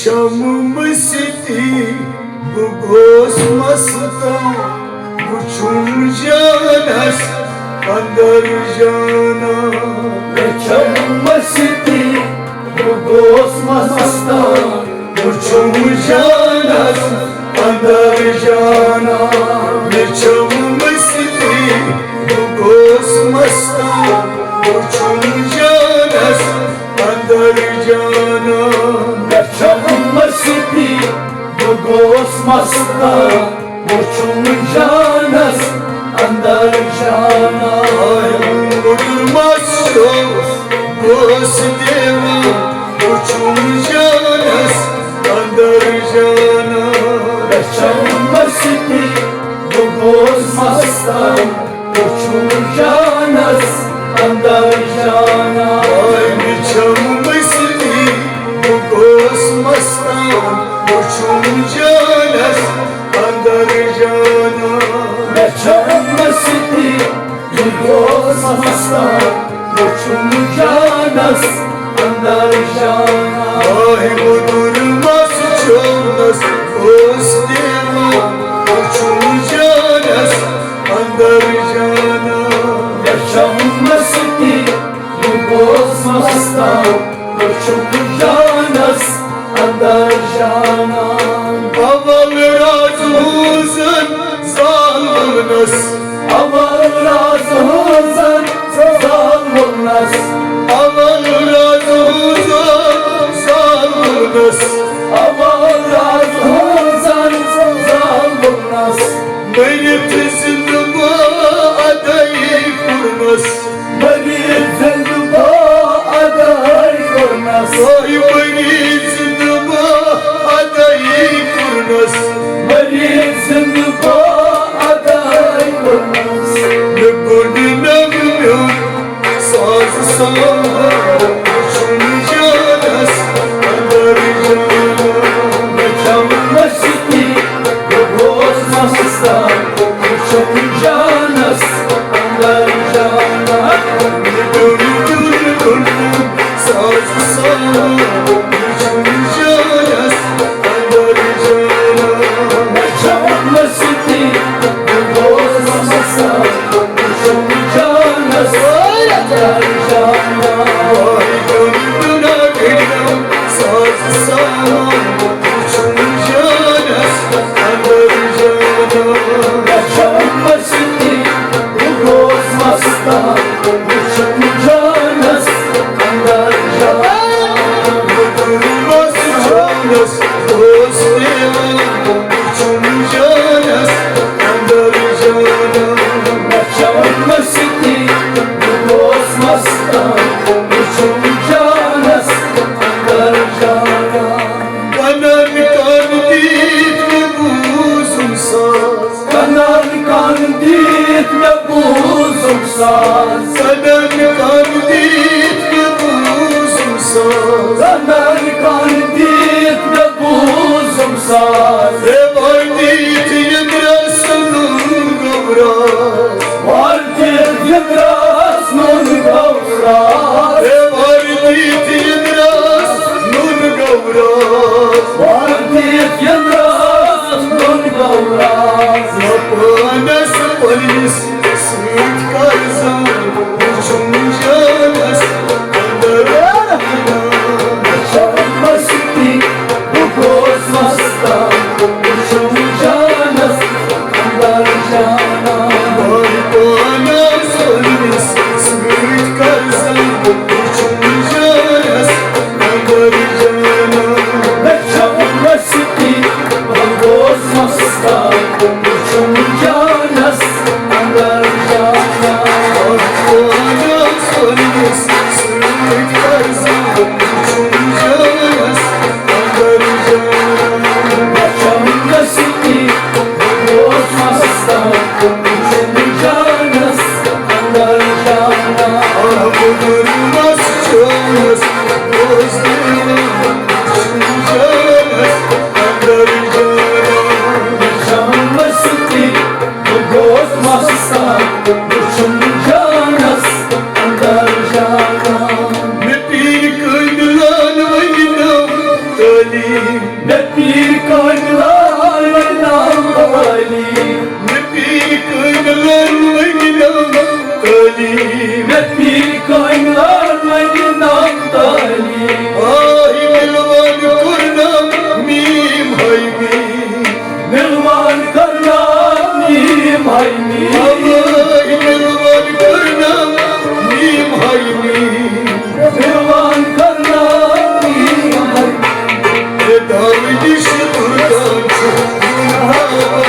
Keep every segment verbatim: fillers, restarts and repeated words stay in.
شمس تھی بہٕ گوس مستان، وُچھُم جانس اندر جانا۔ مےٚ چھم مستی، بہٕ گوس مستان، وُچھُم جانس اندر جانا۔ مےٚ چھم مستی، بہٕ گوس مستان، وُچھُم جانس اندر جانا۔ مےٚ چھم مستی، بہٕ گوس مستان، وُچھُم جانس اندر جانا۔ آے موٚدُر مس چھُ، بہٕ اوسُس دیوان، وُچھُم جانس اندر جانا۔ مےٚ چھم مستی، بہٕ گوس مستان، وُچھُم جانس اندر جانا۔ آے مےٚ چھم مستی، بہٕ گوس مستان، وُچھُم جانس اندر جانا۔ مےٚ چھم مستی، بہٕ گوس مستان، وُچھُم جانس اندر جانا۔ آے موٚدُر مس چھُنس اوس دیوان، وُچھُم جانس اندر جانا۔ مےٚ چھم مستی، بہٕ گوس مستان، وُچھُم جانس اندر جانا۔ اول راز ہُنٛزن زال ووٚننس۔ اول راز ہُنٛزن زال ووٚننس۔ اول راز ہُنٛزن زال ووٚننس۔ اول راز ہُنٛزن زال ووٚننس۔ مٔرِتھ زِندٕ بہٕ ادَے کوٚرنس۔ مٔرِتھ زِندٕ بہٕ ادَے کوٚرنس۔ آے مٔرِتھ زِندٕ بہٕ ادَے کوٚرنس۔ مٔرِتھ زِندٕ بہٕ ادَے کوٚرنس۔ مےٚ کوٚر نہٕ میون ساز سان، وُچھُم جانس اندر جانا۔ مےٚ چھم مستی، بہٕ گوس مستان، وُچھُم جانس اندر جانا۔ مےٚ کوٚر نہٕ میون ساز سان، وُچھُم جانس اندر جانا۔ مےٚ چھم مستی، بہٕ گوس مستان، وُچھُم جانس اندر جانا۔ آے گنٛڈ گنٛڈ ساز سان، وُچھُم جانس اندر جانا۔ مےٚ چھم مستی، بہٕ گوس مستان، وُچھُم جانس اندر جانا۔ مےٚ کوٚر نہٕ جانس اوس دیوان، وُچھُم جانس اندر جانا۔ مےٚ چھم مستی، بہٕ گوس مستان، وُچھُم جانس اندر جانا۔ کنن کن دِتھ مےٚ بوٗزُم ساز۔ کنن کن دِتھ مےٚ بوٗزُم ساز۔ کنن کن دِتھ مےٚ بوٗزُم ساز۔ کنن کن دِتھ مےٚ بوٗزُم ساز۔ ہے وردی تہِ یہِ درٛاس نوٗن گوٚو راز۔ وردی تہِ یہِ درٛاس نوٗن گوٚو راز۔ ہے وردی تہِ یہِ درٛاس نوٗن گوٚو راز۔ وردی تہِ یہِ درٛاس نوٗن گوٚو راز۔ پانس پننِس سۭتۍ کر زان، وُچھُم جانس اندر۔ مےٚ چھم مستی، بہٕ گوس مستان، وُچھُم جانس اندر جانا۔ بہٕ پانس پننِس سۭتۍ کر زان، وُچھُم جانس اندر جانا۔ مےٚ چھم مستی، بہٕ گوس مستان، وُچھُم جانس اندر جانا۔ پانس پننِس سۭتۍ کر زان، وُچھُم جانس اندر جانا۔ مےٚ پیٖر کامِلان وۄنۍ نام عٲلی۔ مےٚ پیٖر کامِلان وۄنۍ نام عٲلی۔ مےٚ پیٖر کامِلان وۄنۍ نام عٲلی۔ آہی مِلوان کوٚرنم میم ہاے میم۔ مِلوان کوٚرنم میم ہاے میم۔ آہی مِلوان کوٚرنم میم ہاے میم۔ مِلوان کوٚرنم میم ہاے میم۔ اے دامنِش تُرکان چھُ وُنہِ ہاوان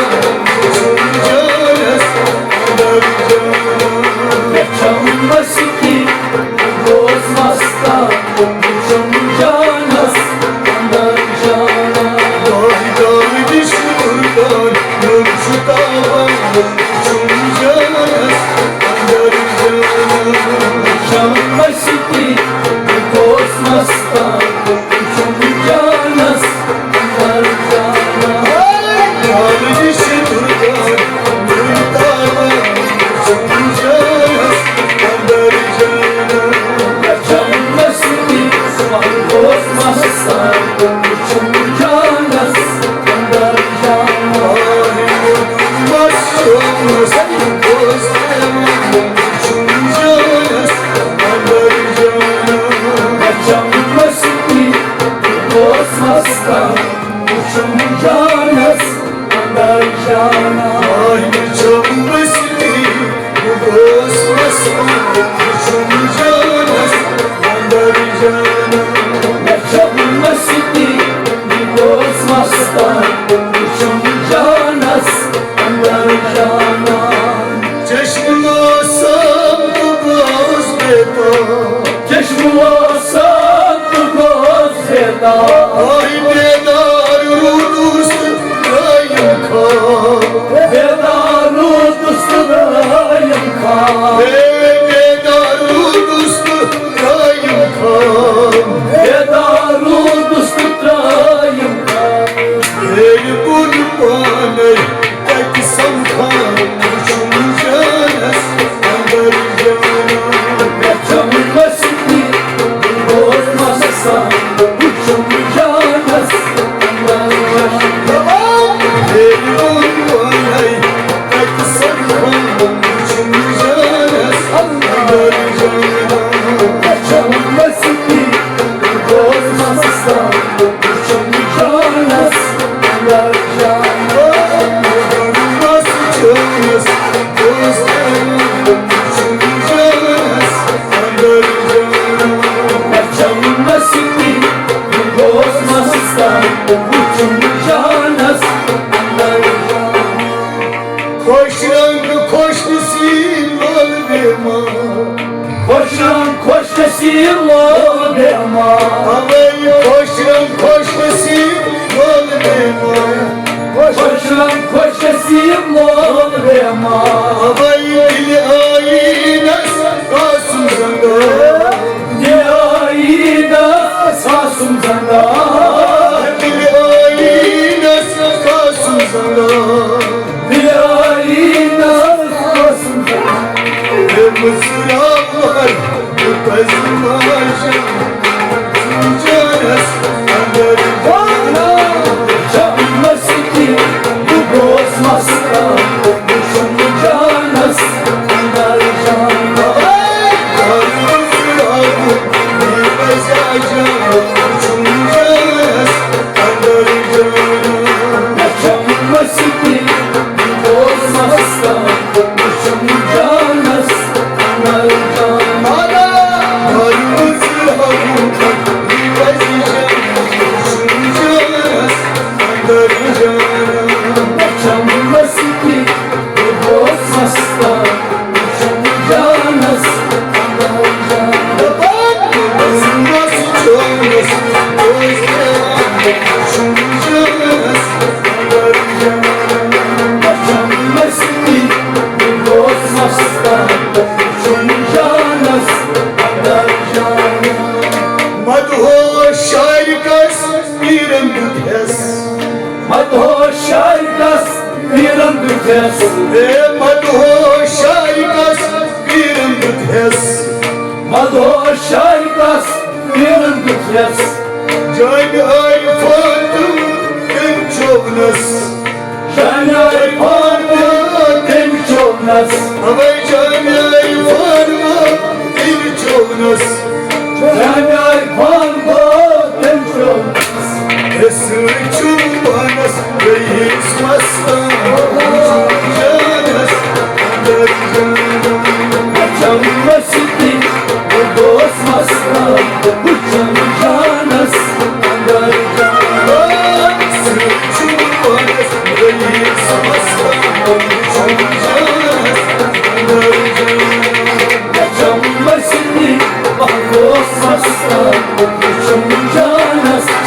چھُم جانس اندر جانان۔ مےٚ چھَم مستی بہٕ گوس مستان، وُچھُم جانس اندر جانان۔ دامنِش تُرکان نوٚم چھُ تاوان چھُم جانس اندر جانان۔ مےٚ چھَم مستی بہٕ گوس مستان، وُچھُم جانس اندر جانان۔ وُچھُم جانس اندر جانان۔ آہہِ چھَم مستی، بہٕ گوس مستان، وُچھُم جانس اندر جانان۔ مےٚ چھَم مستی، بہٕ گوس مستان، وُچھُم جانس اندر جانان۔ چشمہٕ لوسم تہٕ گوس بیتاب۔ چشمہٕ لوسم تہٕ گوس بیتاب۔ آے بیدار روٗدُس تہٕ ترٛٲیِم خواب۔ بیدار روٗدُس تہٕ ترٛٲیِم خواب۔ ہے بیدار روٗدُس تہٕ ترٛٲیِم خواب۔ بیدار روٗدُس تہٕ ترٛٲیِم خواب۔ ییٚلہِ بہٕ پانَے تَتہِ سَمکھان وُچھُم جانَس اندر جانان۔ مےٚ چھَم مستی، بہٕ گوس مستان، وُچھُم جانَس اندر جانان۔ ییٚلہِ بہٕ پانَے تَتہِ سَمکھان وُچھُم جانَس اندر جانان۔ مےٚ چھَم مستی، بہٕ گوس مستان، وُچھُم جانَس اندر جانان۔ مےٚ چھَم مستی، بہٕ گوس مستان، وُچھُم جانَس اندر جانان۔ خۄش رنٛگ خۄش نصیٖب لول بیمار۔ خۄش رنٛگ خۄش نصیٖب لول بیمار۔ اَوَے خۄش رنٛگ خۄش نصیٖب لول بیمار۔ خۄش رنٛگ خۄش نصیٖب لول بیمار۔ اَوَے دِلہِ آییٖنَس قاسم زنگار۔ دِلہِ آییٖنَس قاسم زنگار۔ دِلہِ آییٖنَس قاسم زنگار۔ دِلہِ آییٖنَس قاسم زنگار۔ ہے مُسراوَر بہٕ پَزٕ ماجَن جانَس اندر۔ چھَم مستی، بہٕ گوس مستان، وُچھُم جانَس اندر جانان۔ مےٚ چھَم مستی، بہٕ گوس مستان، وُچھُم جانَس اندر جانان۔ مےٚ چھَم مستی، بہٕ گوس مستان، وُچھُم جانَس اندر جانان۔ مےٚ چھَم مستی، بہٕ گوس مستان، وُچھُم جانَس اندر جانان۔ مدہوش شاعر کس پیرن دیُت ہٮ۪س۔ مدہوش شاعر کس پیرن دیُت ہٮ۪س۔ ہے مدہوش شاعر کس پیرن دیُت ہٮ۪س۔ مدہوش شاعر کس پیرن دیُت ہٮ۪س۔ جانہِ آیہِ فوت چھُم پانَس گٔیِس مستان، جانَس اندر جانان۔ چمس تہِ بہٕ گوس مستان، وٕچھم جانَس اندر جانان۔ سۭتۍ چھُم پانَس گٔیِس مستان، وٕچھم جانَس اندر جانان۔ چمس تہِ بہٕ گوس مستان، وٕچھم جانَس